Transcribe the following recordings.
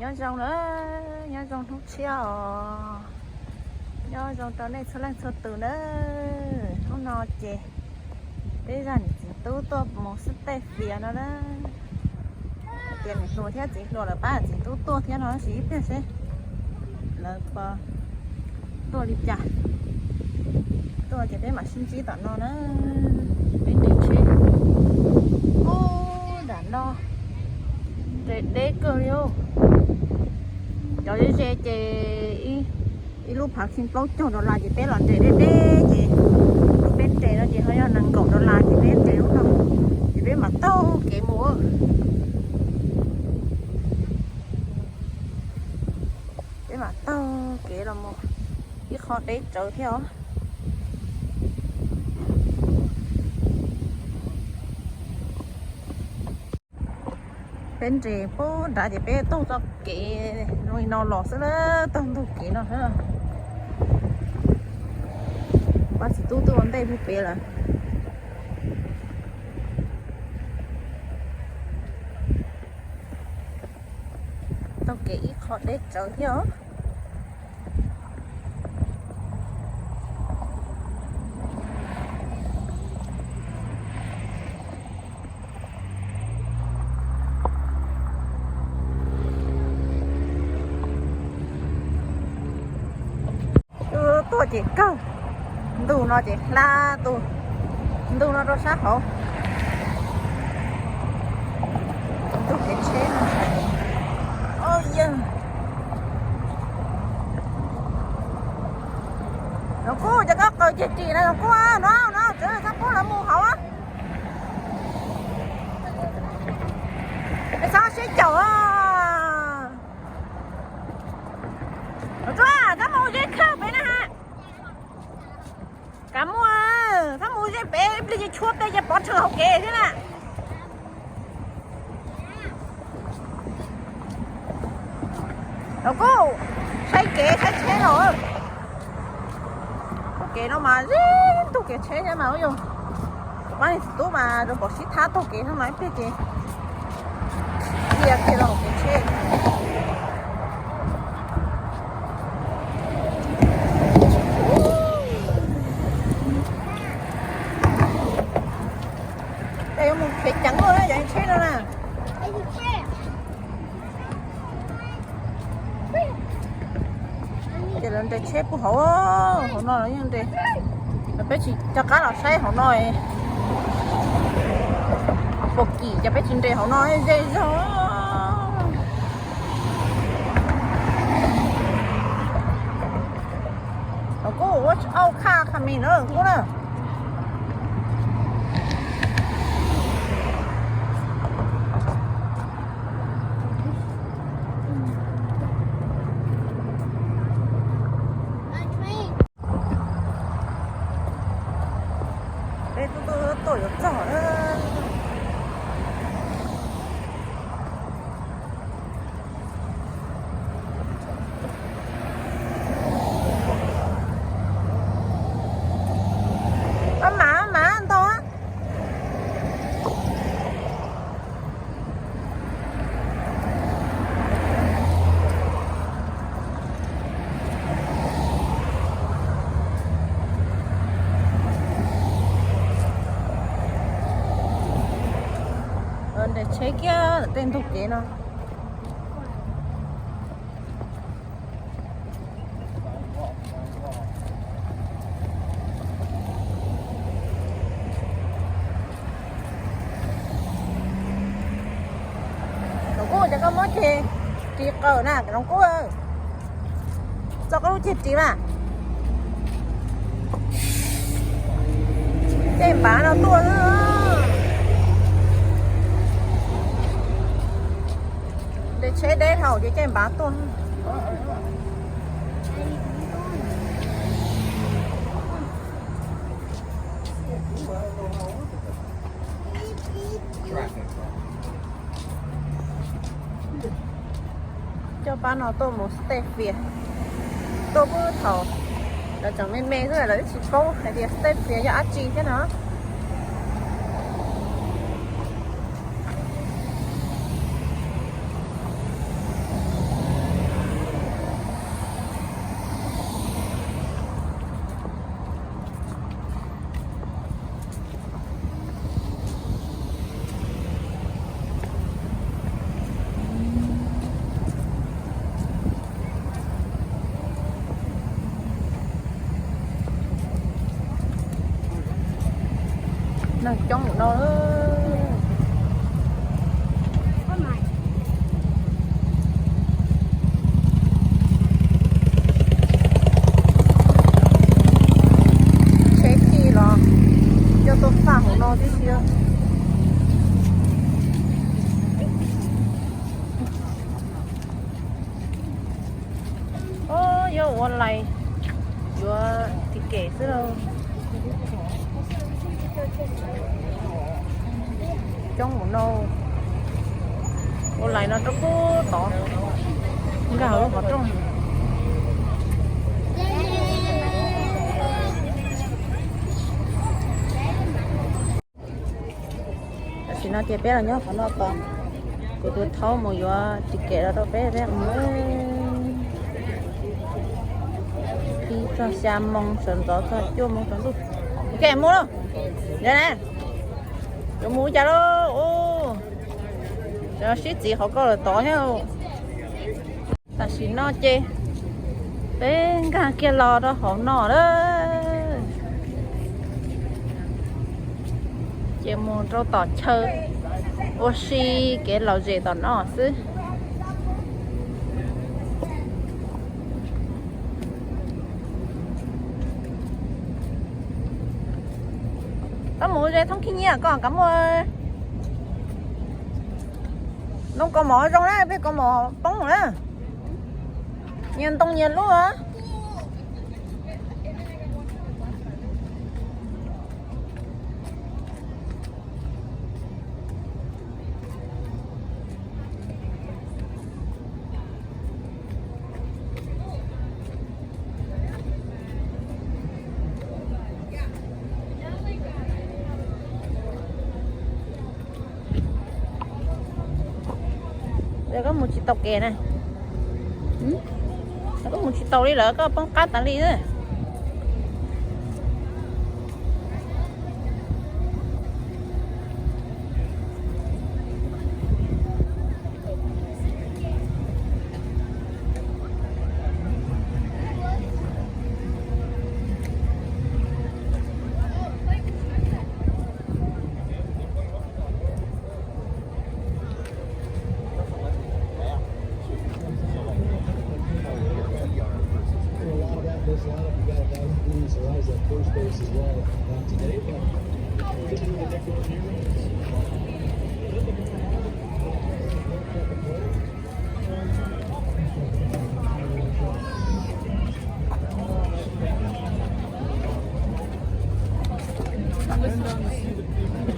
Nyob zoo na, nyob zoo hnub tshiab os. Nyob zoo rau nej txhua leej txhua tus na. Hnub no ces peb zaj niam txiv tub tuaj mus xub tej fias no na. Hais tias niam hluas thiab txiv hluas lawv pab txiv tub tuaj thiab no, ib pliag seb lawv puas tuaj li cas. Tuaj ces peb mam sib ntsib tom no na. Peb nres tsheb ub nram no, nres deb kawg li. Cov ze ze ces ib lub phav khi plaub caug dollar ces peb los nres deb deb ces peb nres no ces ho yog nees nkaum dollar ces peb nres lub no ces peb mam taug kev mus. Peb mam taug kev los mus ib qho deb tsawv thiab os. Peb nres pub nrad ces peb taug txoj kev zoo li no los xwb na, taug ntug kev no xwb. Pab txiv tub tuaj ua ntej pub pem lawm. Taug kev ib qho deb tsawv thiab os. Tuaj ces kawg, ntu no ces hla tus ntu no rau sab hauv. Tus kev tsheb no. Yog no kuj cov koj qaws ceg ris na, no kuj no no txhob pub lawv mus hauv. Es txhob sib caum. Txhob mus ze khawb pem na ha. Kav muaj, txhob mus ze pem, ib pliag ces tshuab tej ces pov rhawv hauv kev thiab na. Los kuj saib kev saib tsheb los. Tus kev no mas zib ntug kev tsheb thiab mas ua yog pab niam txiv tub mas zoo nkaus sib thab taug kev no mas ib pliag ces dhia kiag rau hauv kev tsheb. Ces yuav mus kev ceev luaj yog tsheb no na. Ces lawv nres tsheb puag hauv, hauv no lawv yeej nres. Peb tsis rov qab los saib hauv no, puas kim ces peb tsis nres hauv no ze zog. Los kuj ua au khaj khaj mis na kuj na. Peb twb tuaj yuav txog. Maj mam maj mam ntog. Nres tsheb kiag tej ntug kev no. Noo Kub, cas koj muab ceg ris qawm na Noo Kub? Txo koj lub ceg ris mas. Caij npav no tuaj xwb. Nres tsheb deb dhau ces caij npav tuaj. Coj pab no tuaj mus Stephen, tuaj pub thaum lawv tseem me me xwb lawv twb tsis paub hais tias Stephen yog dab tsi thiab no. Coob mus no. Tsheb ci los coj tuaj faj hauv no tib si. Yog ua lais yuav ticket xwb lauj. Coob mus no. Ua lais no rau pub tod, nkag hauv lub qhov rooj. Tam sim no ces peb los nyob qhov no tos kuv tus thaub mus yuav ticket los rau peb, peb mus. Ib txog xya moo sawv ntxov txog cuaj moo tsaus ntuj. Ua ke mus lauj. Yog na, yuav mus ua cas lauj? Ua, sib txiv qhov ko lawm tod thiab. Tam sim no ces peb nkag kiag los rau hauv no lawm. Ces mus rau tom chaw ua si kev lom zem tom no xwb. Koj mus ze thoob khib nyiab koj kav muaj ntoo kaus mom zoo na, peb kaus mom poob na. Nyias ntoo nyias lub. Koj mus tsis tau kev na. Koj mus tsis tau li lawm, koj poob qab tas li.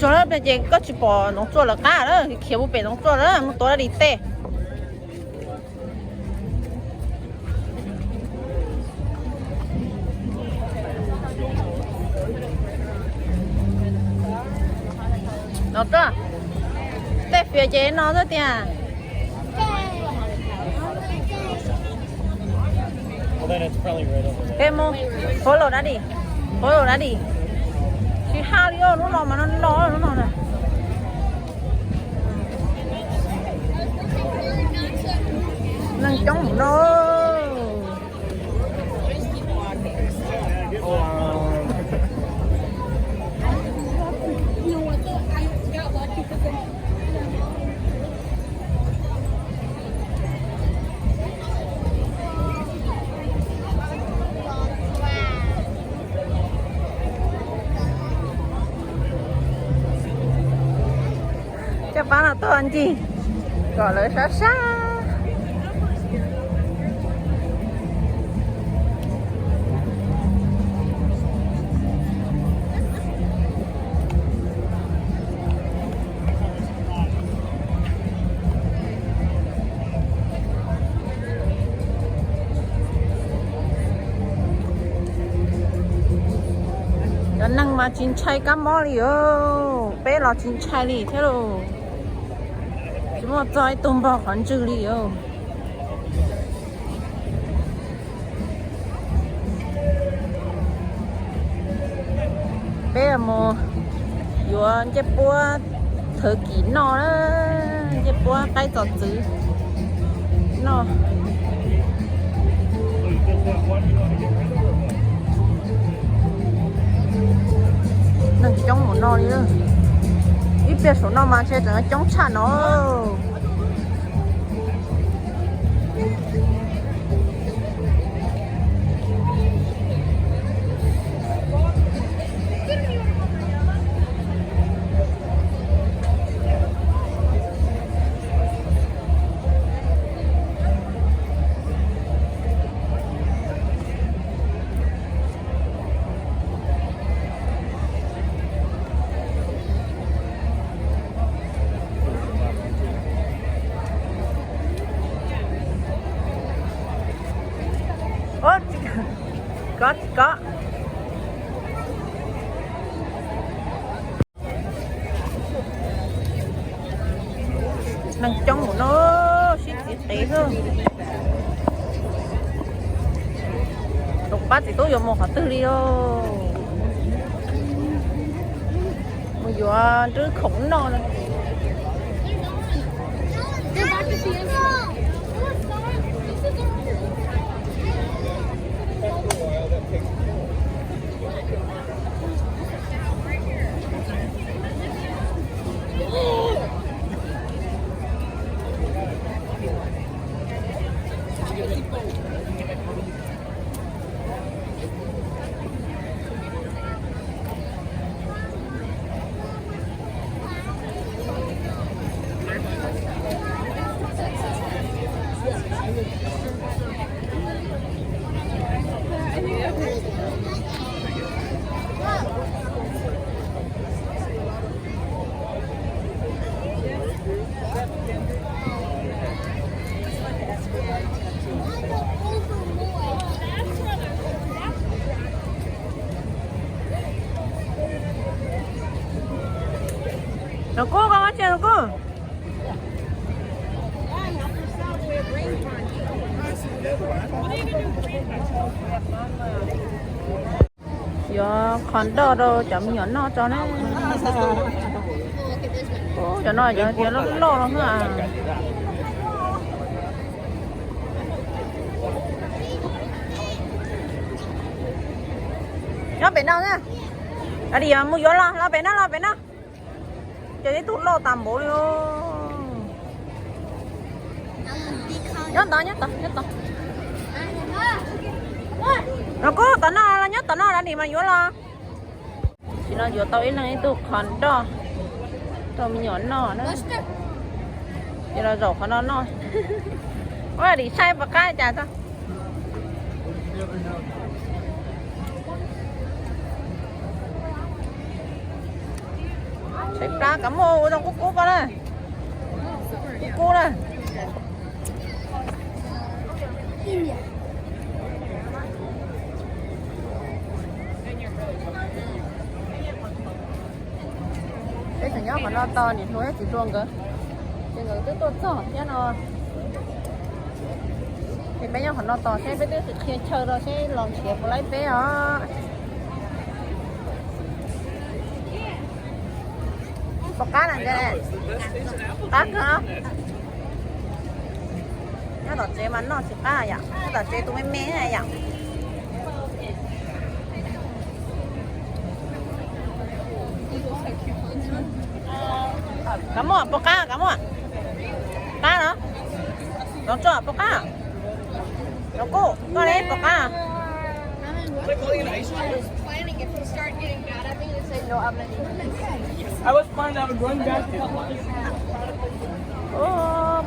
Tso lawm ces koj tsis pom Ntxoov Txuaj lawv qab lawm, khiav mus pem Ntxoov Txuaj lawm, mus tuav dab li tej. No tuaj, tej fias ces no xwb tiag. Peb mus, follow daddy, follow daddy. Tsis haj li os, lub no mas no no lub no na. Neeg coob no. Coj pab no tuaj ncig kom lawv sab sab. Cov neeg mas tsis ntshai kab mob li os, peb los tsis ntshai li thiab lauj. Tsis muaj txog ib tug npog qhov ntswg li os. Peb mus yuav ncej puab thawv kim noj na, ncej puab qaib txos txwv noj. Neeg coob mus no li, ib pliag saum no mas ntshe tseem coob tshaj no. Ub, tsis kov, tsis kov. Neeg coob mus no, sib txiv qev xwb. Tus pab txiv tub yuav mus qhov twg li os? Mus yuav nrub khoom noj no. Nus Kub, koj muab tsia Nus Kub. Yuav qhov nroj rau cov me nyuam noj tso na. Cov no cov tias loj loj no xwb. Nyob pem no na. Aw, mus yuav los, los pem no, los pem no. Ces ib tug loj tas npaum li. Nyob tod, nyob tod, nyob tod. Nus Kub, tom no, nyob tom no, nim mas yuav los. Tam sim no yuav tau ib leeg ib tug qhov nroj rau me nyuam noj na. Ces los zaum qhov no noj. Ua dim saib puas qab cas tso. Saib plab, kov muag ua zoo kub kub ko na. Kub kub na. Peb tseem nyob qhov no tos niam hluas thiab txiv hluas nkawd, ces nkawd twb tuaj txog thiab no. Ces peb nyob qhov no tos seb peb twb qhia chaw rau seb los nrhiav puas laib peb os. Puas qab na? Qab kawg. Nyob tom tsev mas noj tsis qab yom, nyob tom tsev tus me me yom. Kov muag, puas qab, kov muag. Qab no. Zoov Tsuag, puas qab? Zoov Kub, koj ne, puas qab?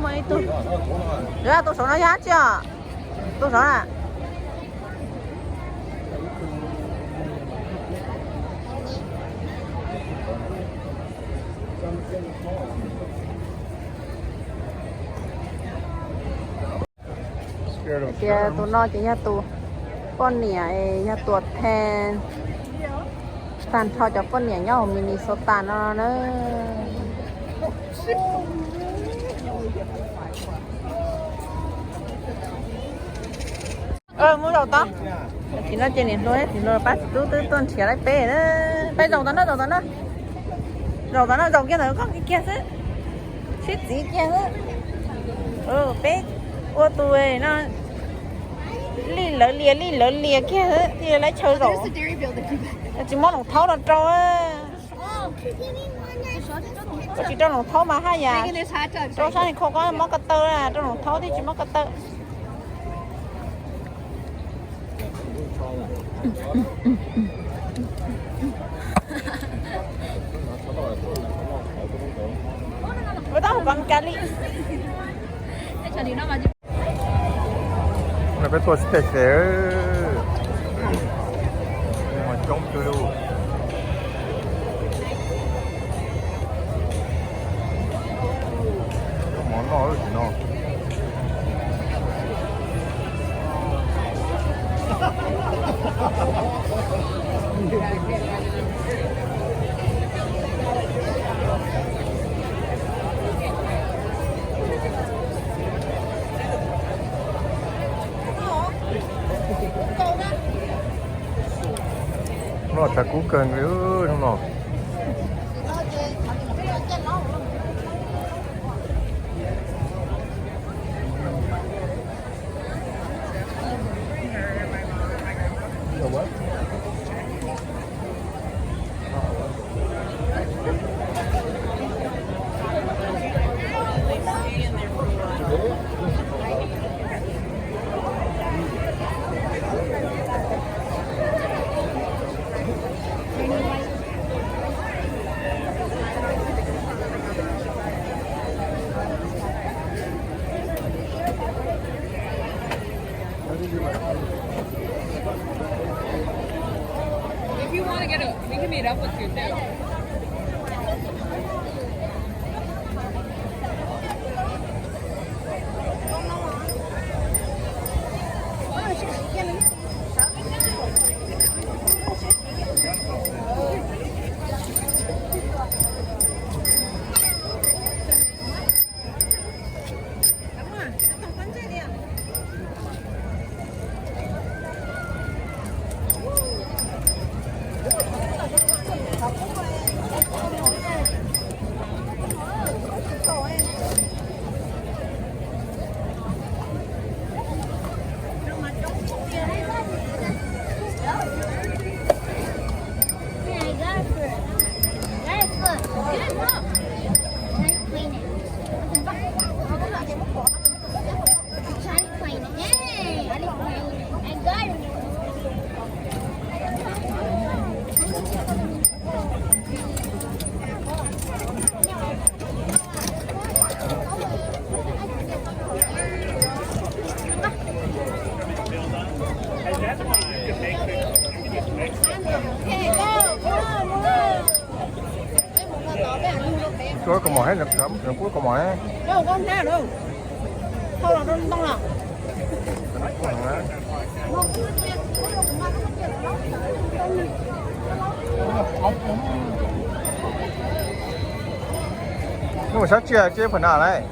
Muaj ib tug, tus saum no yog dab tsi os? Tus saum na. Tias tus no ces yog tus poj niam, yog tuam thees tag nrho cov poj niam nyob hauv Minnesota no na. Mus zaum tod. Tam sim no ces niam hluas thiab txiv hluas pab txiv tub twb tuaj nrhiav laib peb na. Peb zaum tom no, zaum tom no. Zaum tom no, zaum kiag ntawm koj kiag xwb. Sib txiv kiag xwb. Peb ua tus no lij lawv lias lij lawv lias kiag xwb thiaj li laib chaw zaum. Tsis muab loos thaub no rau. Koj tsis rau Loos Thaub mas haj yam, rau sab Nis Khoo koj mob ko taw, rau Loos Thaub thiaj tsis mob ko taw. Ua tab hauv kos kas li. Peb tuaj stage fair, coob kawg li. Coob mov noj tam sim no. Hnub no tshav kub kawg nkaus hnub no. If you want to get a, we can meet up with you too. Kuv kos mom hab, kuv kos mom hab. Nub sab tsiaj ces pha na lawm.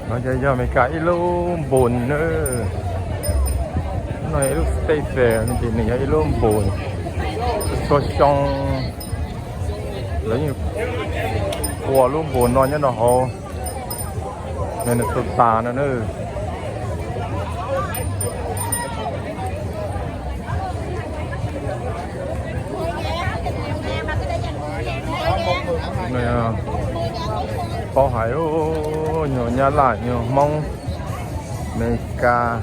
No ces yog Amelikas ib lub npoos na. No yog ib lub state fair no ces nws yog ib lub npoos. Txhua xyoo lawv yeej ua lub npoos no nyob rau hauv Minnesota no na. Paub hais nyuag Nyab Laj nyuag Hmoob, Meskas,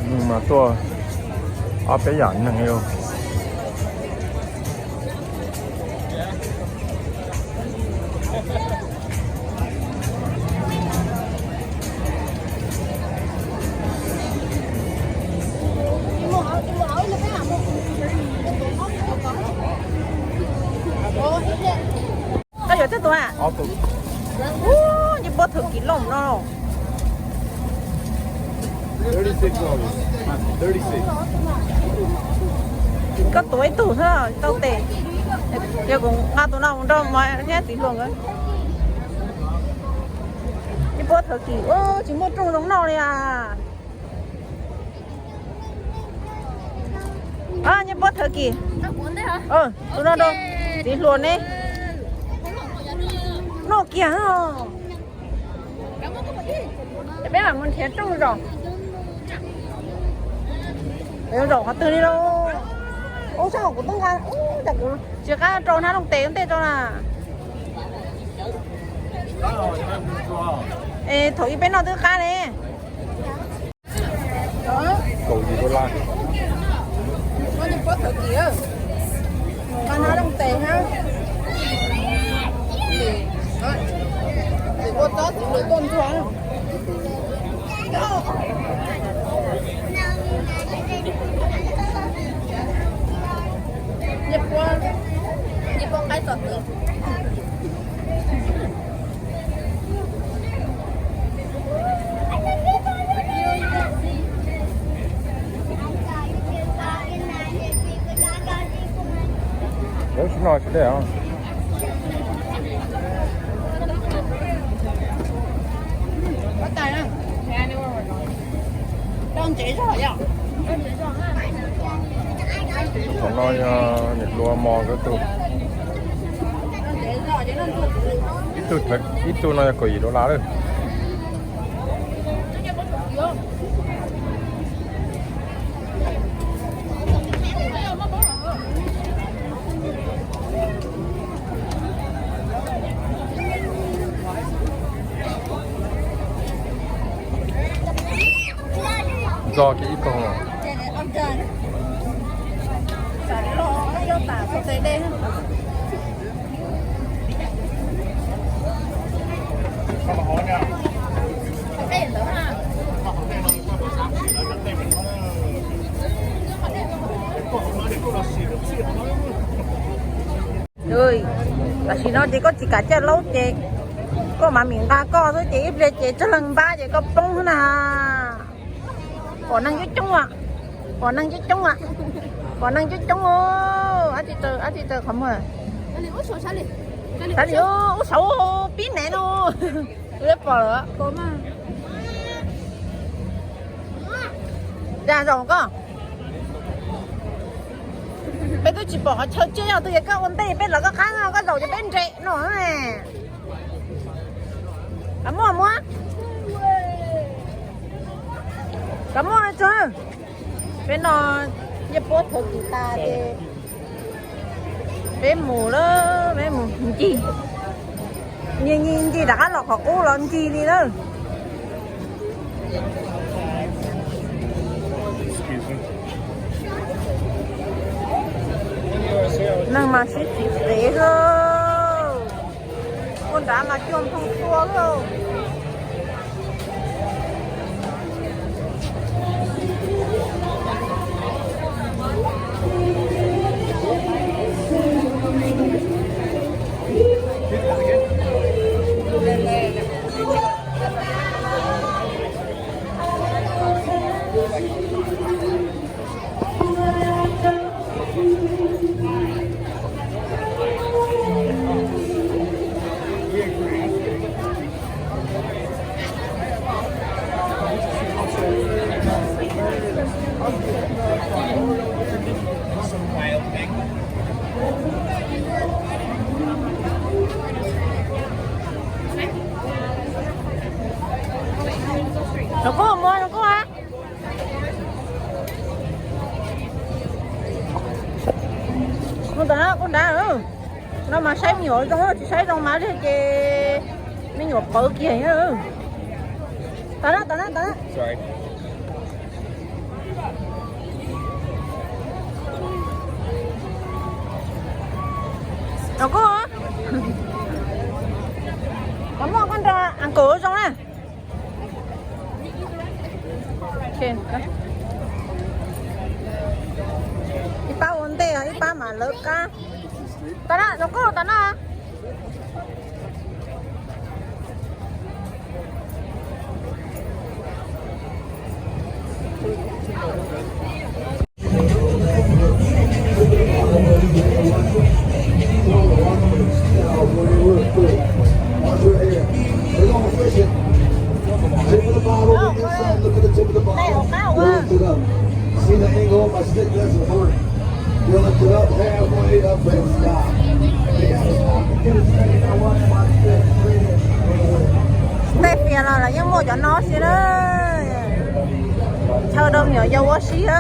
neeg mas tuaj ob peb yam neeg li. Koj yuav twg tus a? Ub, nyiaj puab thawv kis loj no. Koj tuav ib tug xwb tau tes. Yog kuv nqa tus no mus nrog Maiv thiab txiv hluas nkawd. Nyiaj puab thawv kis, tsis muaj rooj zoo noj li as. Nyiaj puab thawv kis, tus no rau txiv hluas ne. Noj kiag. Peb mam mus nrhiav rooj zaum. Zaum qhov twg li lauj? Ub, sab hauv kuv twb nqa, ub, cas kuv tsis qab rau hnab looj tes ntej rau na. Es thaum ub peb noj twb qab ne. Kaum yim dollar. Nqa hnab looj tes na. Ua tsob txiv hluas tuaj ntxuag. Nyiaj puab, nyiaj puab qaib txog twg. Lawv tsis noj tsis dej os. Thaum no yog niam hluas Mos nkawd tug. Ib tug, ib tug no yog kaum yim dollar lawm. Ntxo kiag ib poog los. Tam sim no ces koj tsis kam caj laub ces koj mam mim nqa koj xwb ces ib pliag ces tsawg leeg npab ces koj poob xwb na. Pom neeg coob coob, pom neeg coob coob, pom neeg coob coob. Ab tsi taw, ab tsi taw qhov muag. Sab li ub saud pib nev no. Pom lawm. Dag zaum koj. Peb twb tsis pom qhov chaw tsiaj yog twg, yog koj ua ntej peb lawv koj qab no, koj zaum ces peb nres no. Kav muaj muab, kav muaj tso. Peb no nyiaj puab thawv kis tas ces peb mus lawm, peb mus ncig. Ncig ncig rov qab los qhov qub los ncig li lawm. Neeg mas sib txiv pem xwb. Ua nrad mas cuag nphooj xua xwb. Rau koj muab rau koj a. Mus tom no kuv nrad. No mas saib me nyuam zoo, tsis saib zoo mas li ces me nyuam pawv kiag. Tau na, tau na, tau na. Sorry. Nov kuj, koj muaj koj nrog uncle zoo na. Ib pab ua ntej, ib pab mam lawv qab. Tau na, nov kuj tau na. Tej fias los los yeej muaj cov no xwb na. Chaw rau me nyuam yaus ua si na.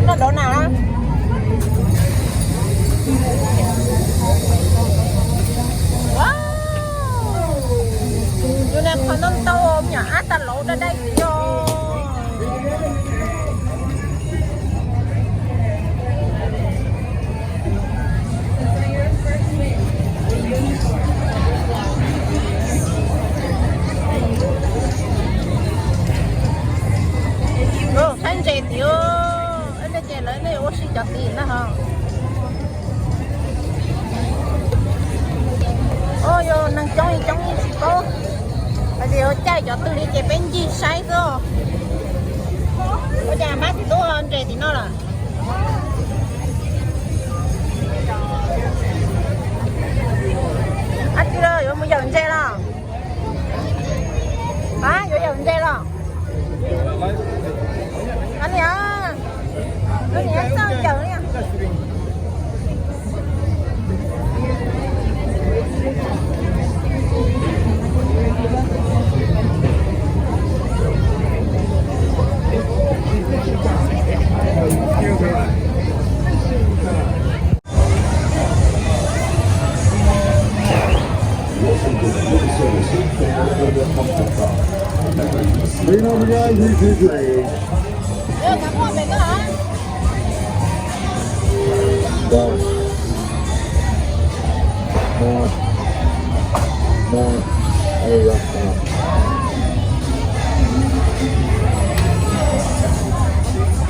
Noj dov nas na. Yus niag qhov ntau ntau me nyuam ab tas lauv dai dai tiag. Saib ntses tiag, nej ces lawv nej ua si cov tid na ho. Ua yog neeg coob li coob li tsis paub, hais tias yuav caij cov twg li ces peb ncig saib xwb. Ua cas pab txiv tub ntses tim no lawm? Ab tsi, yuav mus yawm ntses los? A, yuav yawm ntses los? A, niam, niam txawj yawm li. More. More. More. There you go.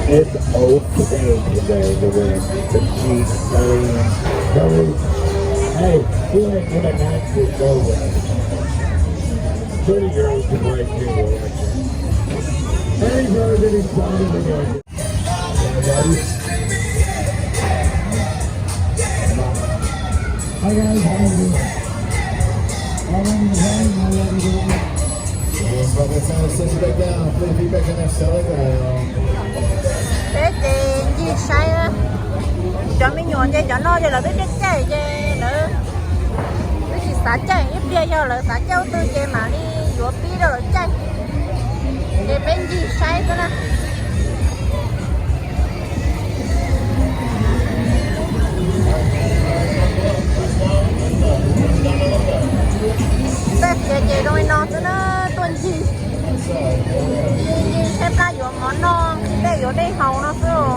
It's okay today to win the Jeep Alien Curry. Hey, we ain't gonna not to go with it. Pretty girls can like me, we're watching. Any bird that is flying in the air. Hi guys, how are you doing? How are you doing? How are you doing? Peb ces ncig saib, cov me nyuam ces cov no ces lawv twb caij caij ces lawv twb tsis xav caij, ib pliag yog lawv xav caij ub twg ces mam li yuav pib rau lawv caij. Ces peb ncig saib xwb na. Tej fiav ces zoo li no xwb na, tuaj ncig, ncig saib plab yuav mov noj, tej yuav dej haus no xwb os.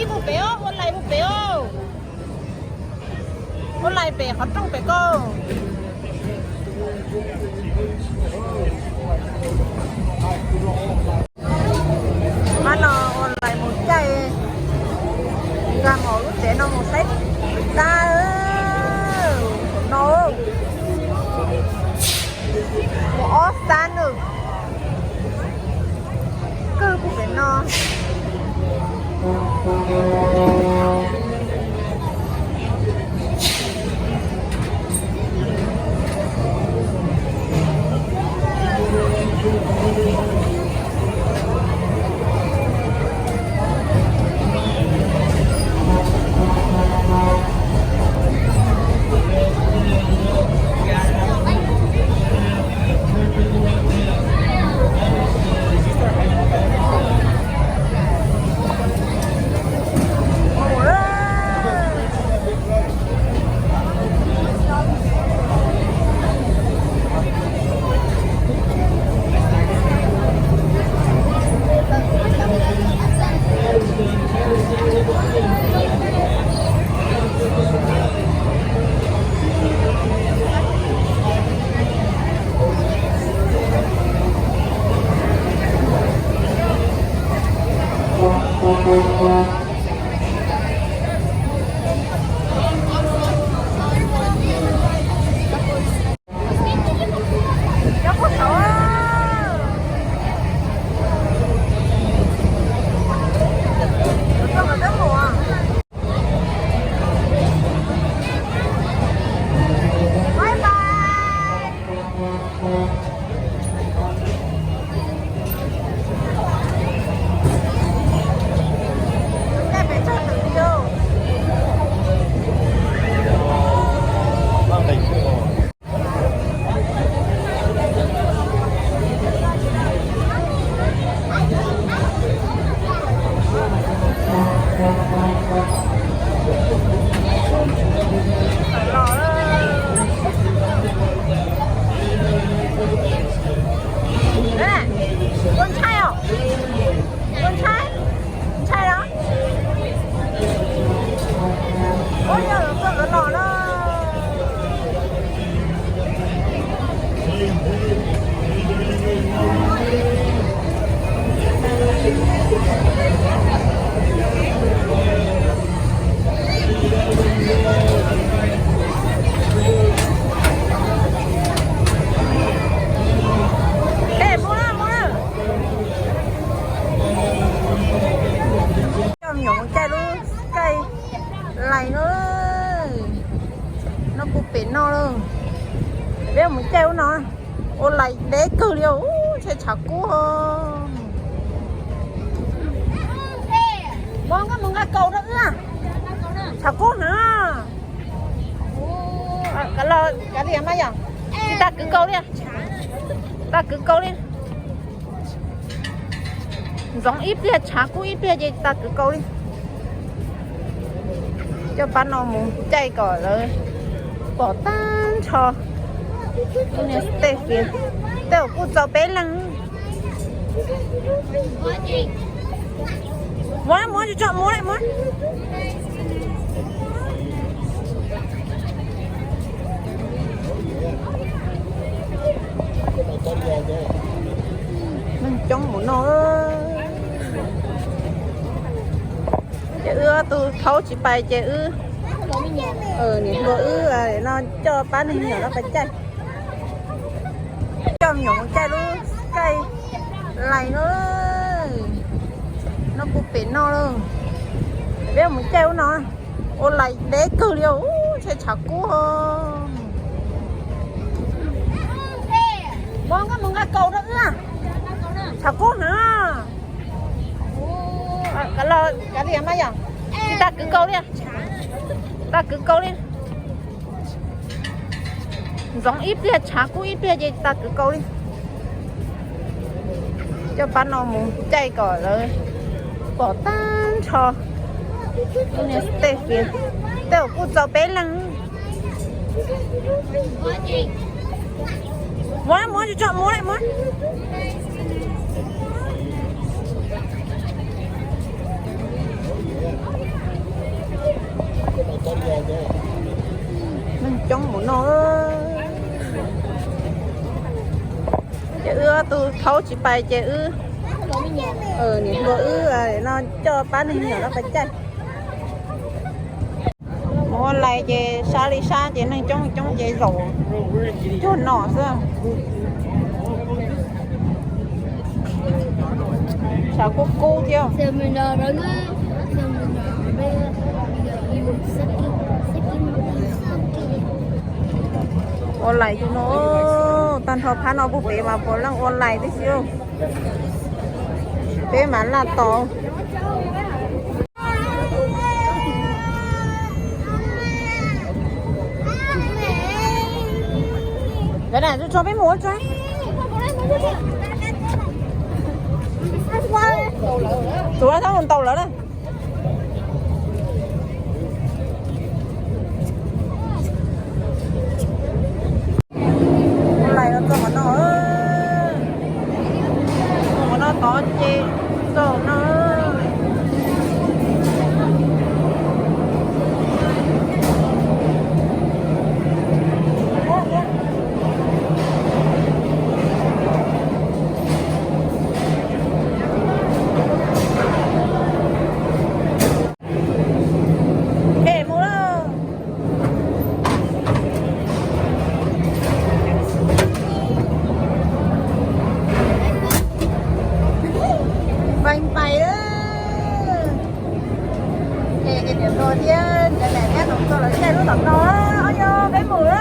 Mus pem os, ua lais mus pem os. Ua lais pem qhov rooj pem koj. Pab no ua lais mus caij nkag mus lub tsev no mus saib tag no. Mus ob xab nws kawg puag pem no. Ua ntshai os? Ua ntshai? Ntshai los? Ua yog lawv tuaj lawv los na. Mus na, mus na. Coj me nyuam mus caij lub caij lais no. No puag pem no lawm. Peb mus caij ub no. Ua lais deb kawg li, ntshe tshav kub. Muab koj mus nqa kaus rau wb. Tshav kub na. Kav liam mas yom. Tsis tas kwv kaus li. Tas kwv kaus li. Ntxoov ib pliag tshav kub ib pliag ces tas kwv kaus li. Coj pab no mus caij kom lawv pom tag nrho. Tej uas kuj txaus peb leeg. Muab, muab, tso, muab, muab. Neeg coob mus no. Ces wb ob tug thaub tsis pais ces wb, niam hluas wb no coj pab neeg me nyuam no pais caij. Coj me nyuam mus caij lub caij lais no. No puag pem no lawm. Peb mus caij ub no. Ua lais deb kawg li, ntshe tshav kub. Muab koj mus nqa kaus rau wb. Tshav kub na. Kav liam mas yom. Tsis tas kwv kaus li. Tas kwv kaus li. Ntxoov ib pliag tshav kub ib pliag ces tas kwv kaus li. Coj pab no mus caij kom lawv pom tag nrho. Tej uas kuj txaus peb leeg. Muab, muab, tso, muab, muab. Neeg coob mus no. Ces wb ob tug thaub tsis pais ces wb, niam hluas wb no coj pab neeg nyob no pais caij. Mus ua lais ces sab li sab ces neeg coob coob ces zaum cuag no xwb. Tshav kub kub thiab. Ua lais no, tag nrho phab no puag pem mas puav leej ua lais tib si. Peb mas laj tos. Cov na, tso peb mus ua tso. Tus thab mus ntaus lawm na. Lais no txog qhov no, qhov no tod ces txog no. Hem mus lauj. Pais pais. Ces niam hluas thiab cov niam thiab tus txog lawv caij lub tom no. Os, yog peb mus lauj.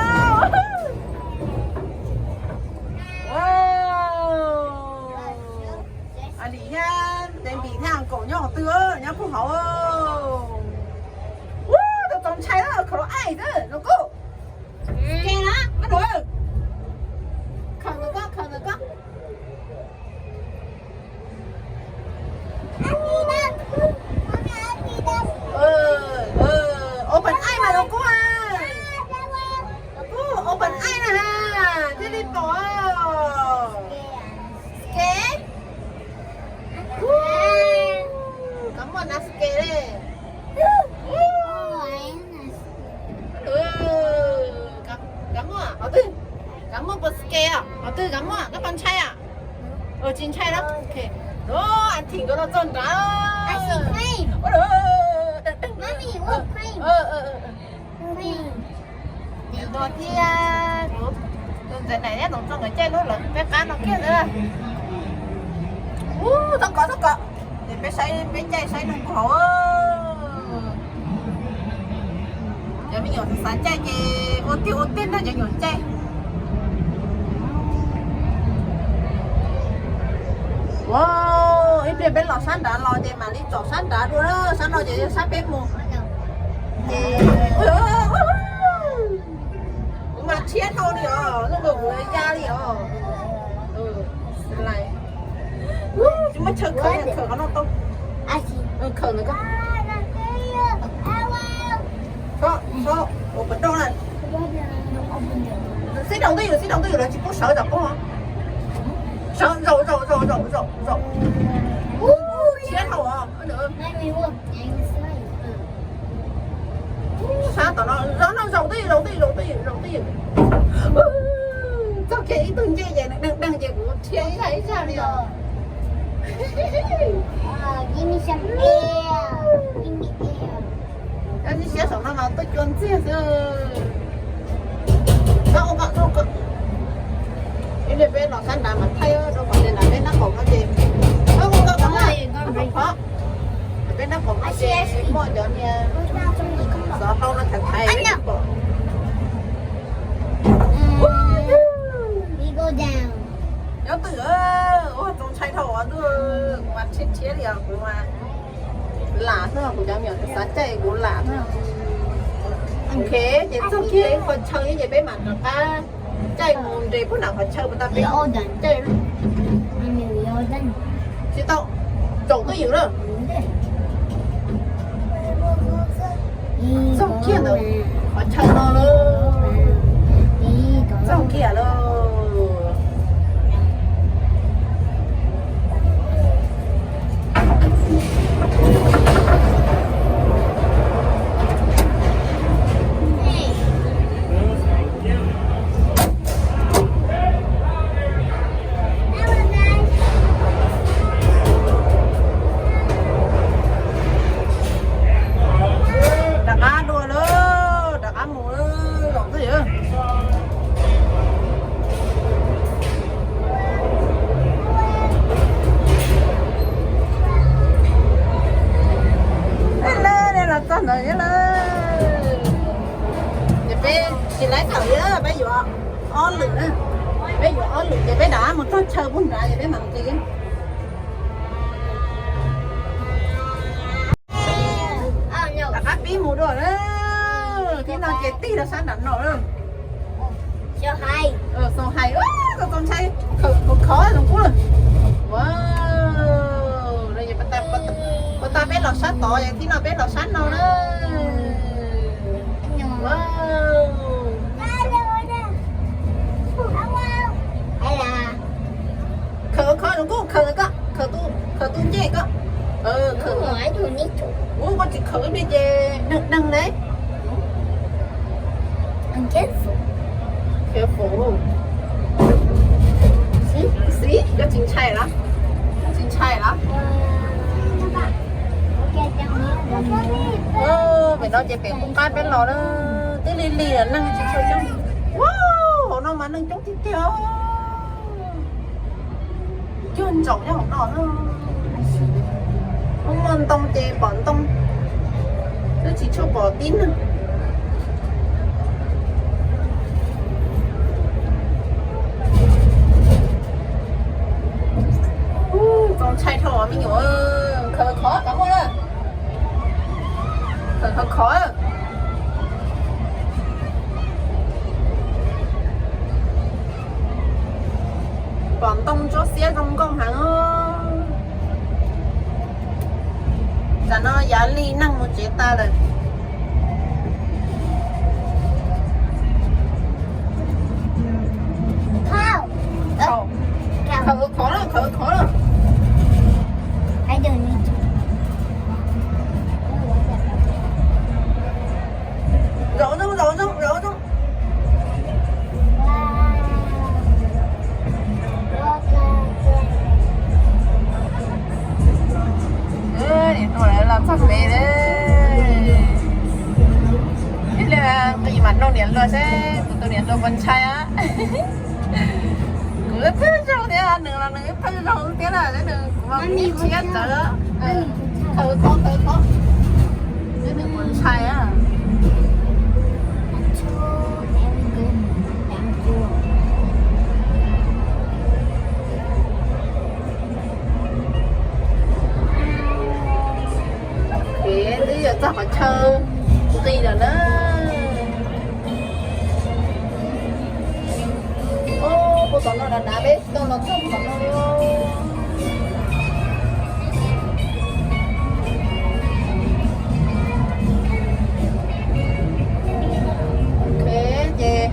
Lim thiab Tev Npis thiab Kaum nyob qhov twg, nyob puag hauv. Ua, tau txaus ntshai lawm, khaws los aim xwb los kuj. Khaws ntawm ko, khaws ntawm ko. Open eye mas los kuj. Los kuj open eye na ha, thiaj li pom. Scared? Kov muaj nas scared li. Kov muaj qhov twg? Kov muaj puas scared os? Qhov twg kov muaj? Koj puas ntshai os? Tsis ntshai lawm. Auntie nkawd los txog nrad. Niam hluas thiab tus ntxhais na thiab tus txog nkawd caij lub lawv peb qab no kiag xwb. Ub, txhob kov, txhob kov. Ces peb saib, peb caij saib neeg puag hauv. Cov me nyuam xav caij ces ua tiag ua tiag nrog cov nyuam caij. Ua, ib pliag peb los sab nrad los ces mam li tsom sab nrad dua na, sab no ces yog sab peb mus. Ces kuv mas rhiab dhau li os, zoo nkaus kuv ya li os. Tsis muaj chaw khaws, khaws qhov no tau. Khaws ntawm ko. Xib doos twj ywm, xib doos twj ywm, lawv tsis pub sawv tom qub. Sawv, zaum, zaum, zaum, zaum, zaum, zaum. Rhiab dhau os. Sab tom no, zaum no, zaum twj ywm, zaum twj ywm, zaum twj ywm, zaum twj ywm. Txog kiag ib tug ncej ces deeg deeg ces kuv rhiab ib zaj ib zaj li os. Koj siab saum no mas tuaj cua ntxiag xwb. Koj ua kom, ib pliag peb los sab nrad mas thaij rau kom tias nram peb nab qaum no ces, koj ua kom, peb nab qaum no ces muaj cov niag xov hlau no thaiv thaiv pom. Nyob twj ywm, ua txaus ntshai dhau ua ntuj, kuv mas rhiab rhiab li os, kuv mas lam xwb, kuv cov me nyuam xav caij kuv lam xwb. Ok, ces txog kiag qhov chaw ces peb mam rov qab caij mus nres puag nram qhov chaw puas tau peb caij. Tsis tau, zaum twj ywm lawm. Txog kiag ntawm qhov chaw no lawm. Txog kiag lawm. Txog ntawd thiab lawm. Ces peb tsis laib tawm li, peb yuav ob lwm na. Peb yuav ob lwm ces peb rov mus txog chaw puag nrad ces peb mam nqis. Rov qab pib mus dua na. Thiab no ces tig rau sab nram no na. Xyoo hais, koj txaus ntshai, khov khov zoo kub. Wow, puas tas peb los sab tod, thiab no peb los sab no na. Wow. Khov khov zoo kub, khov koj, khov tus ncej koj. Ua koj tsis khov ib pliag ces deeg deeg ne. Careful. Xib, koj tsis ntshai los? Koj tsis ntshai los? Pem no ces pem qub qab peb los na, twb lig lig lawm neeg tsis tshua coob. Hauv no mas neeg coob tiag tiag. Cuag ntsaum nyob hauv no. Muaj ntoo ces pom ntoo, twb tsis tshua pom tib neeg. Txaus ntshai dhau me nyuam, khov khov kav muaj na. Khov khov. Pom ntoo ntsuab xiab zoo nkauj heev. Tam no yav li neeg mus tsev tas lawm. Khov, khov lawm, khov khov lawm. Zaum zoo, zaum zoo, zaum zoo. Niam hluas los txog pem lawm. Ib pliag kuv mam nug niam hluas seb kuv tus niam hluas puas ntshai. Kuv twb pheej zoo thiab, nws los nws twb pheej zoo thiab na, nws kuv mas kuv ib siab txawv. Khov khov, khov khov. Nws puas ntshai. Ces twb yuav txog qhov chaw nqis lawm na. Ub, puag tom no dav dav, peb tsis tau los txog tom no li. Ok, ces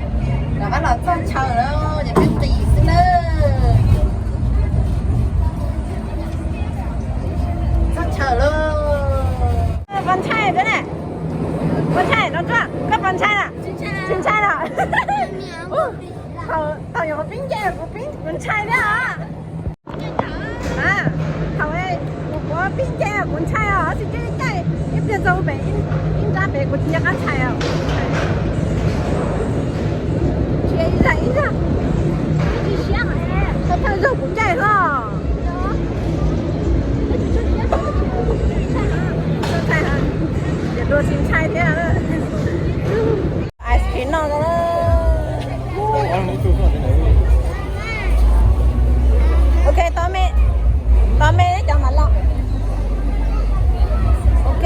rov qab los txog chaw lawm ces peb nqis xwb na. Txog chaw lawm. Puas ntshai thiab ne? Puas ntshai no tsuag? Koj puas ntshai na? Tsis ntshai na. Thaum nyuam qhuav pib nce kuv pib kuv ntshai thiab os. Thaum kuv pib nce kuv ntshai os, tab sis caij caij ib pliag txog pem ib nrab pem kuv tsis nco qab ntshai os. Tsis ib zag ib zag. Tsis siab, thawj zaug kuv caij hlo. Ntshai, ntshai thiab. Ice cream no. Ok, tos me, tos me cov mam los. Ok,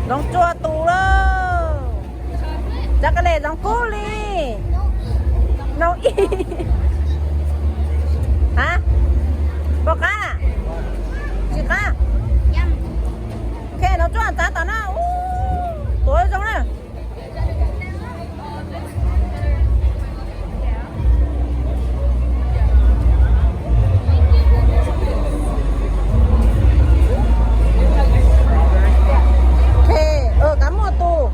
zoov tsua tus lawm. Cov ka le zoov kub li. Noo ib. Ha? Puas qab? Tsis qab. Ok, noo tsuag txav tom no. Tuav zoo na. Ok, kav muaj tus.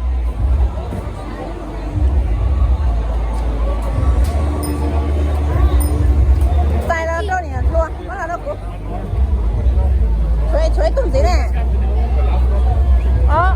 Txais los rau niam hluas, muab los rau kuv. Tshuav, tshuav ib tug ntxiv ne. Os,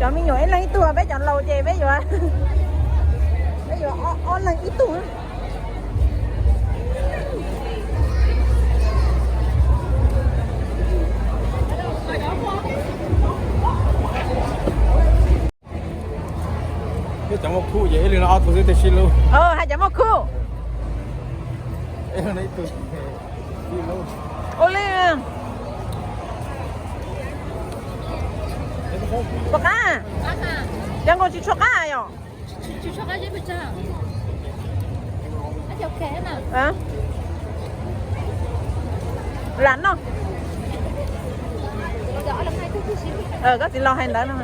Cov me nyuam ib leeg ib tug, peb cov laus ces peb yuav, peb yuav ob leeg ib tug. Cov muaj khub ces ib leeg ob tug xwb tej sib hlub. Hais cov muaj khub. Ib leeg ib tug. Ua li. Puas qab? Cov nkaus tsis tshua qab yom? Lam no. Koj txiv laus hais ntawd no.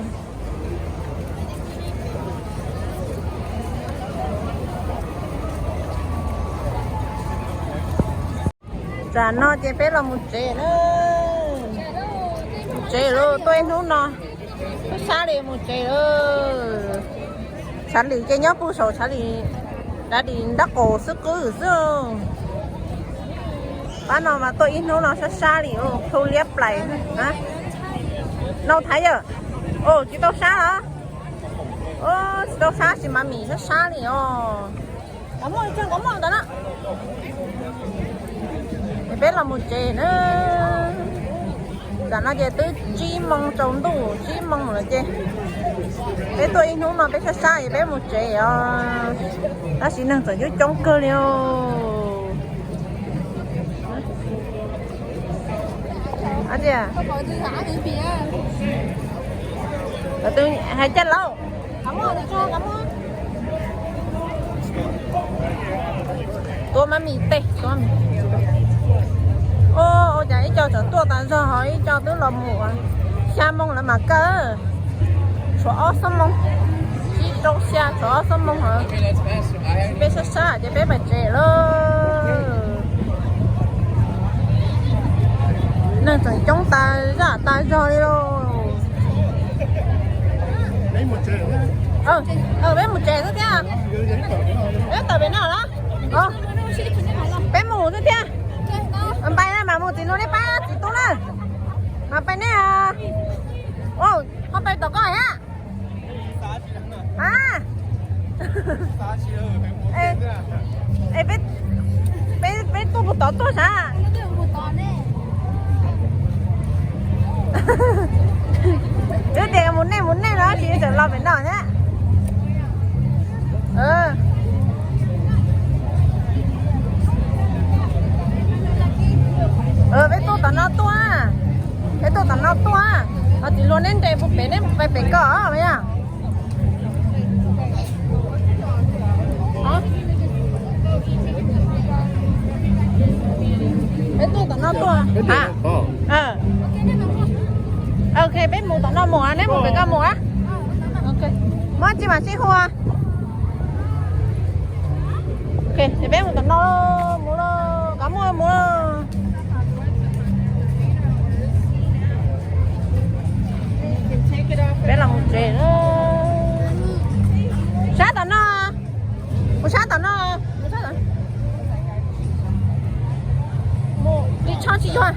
Tsam no ces peb los mus tsev na. Mus tsev lauj, tuaj ib hnub no, sab sab li mus tsev lauj. Tshav lim ces nyob puag saum tshav lim, dav dim nrab qaum xwb qwb xwb. Pab no mas tuaj ib hnub no sab sab li, plhu liab plais. Nau Thaiv yawm, tsis tau sab los? Tsis tau sab, tsis mas mis sab sab li os. Qhov muaj, qhov muaj ntawd na. Peb los mus tsev na. Tam no ces twb tsib moo tsaus ntuj, tsib moo lawm ces peb tuaj ib hnub no peb sab sab es peb mus tsev os. Tab sis neeg tseem coob coob kawg li os. Hais tias laus, tua mas mis tej. Ua cas ib co tseem tuaj tas zog ho ib co twb los mus, xya moo lawv mam kawg. Tshuav ob xuab moos, tsib rau xya, tshuav ob xuab moos os. Peb sab sab ces peb pais tsev lauj. Neeg tseem coob tas zaj tas zog li lauj. Peb mus tsev xwb thiab. Peb tawm pem no los? Peb mus xwb thiab. Pais na, mas mus txiv no nej pab txiv tub na. Mas pais nej. Ho pais tom koj thiab. A, peb tuaj puag tod tuaj sav. Twb tias mus nej mus nej no tsis txawm los pem no thiab. Peb tuaj tom no tuaj, peb tuaj tom no tuaj. Ho txiv hluas neb nres puag pem, neb pais pem ko os. Peb tuaj tom no tuaj. Ok, peb mus tom no mus, neb mus pem ko mus. Muab tsis mam sib hu. Ces peb mus tom no mus lauj, kov muaj mus lauj. Peb los mus tsev. Sab tom no, mus sab tom no. Mus li tsho tsis yog.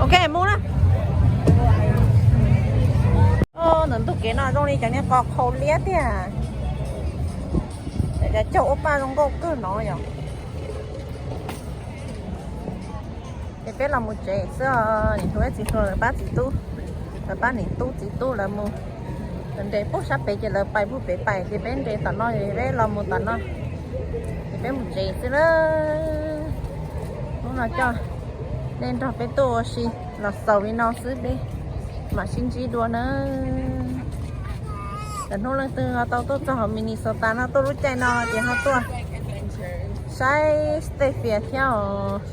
Ok, mus na. Ntawm ntug kev no zoo li cov niag qos qhau liab tiag. Cov caug ua paj zoo nkauj kawg no yom. Ces peb los mus tsev xwb os, niam tub txiv hluas lawv pab txiv tub, lawv pab niam tub txiv tub lawv mus. Lawv nres puag sab pem ces lawv pais puag pem pais ces peb nres tom no, peb los mus tom no, ces peb mus tsev xwb na. Hnub no coj nej nrog peb tuaj ua si los xaus li no xwb, peb mam sib ntsib dua na. Lwm hnub leej twg ho tau tuaj txog hauv Minnesota no tuaj lub caij no ces ho tuaj saib Stephen thiab os.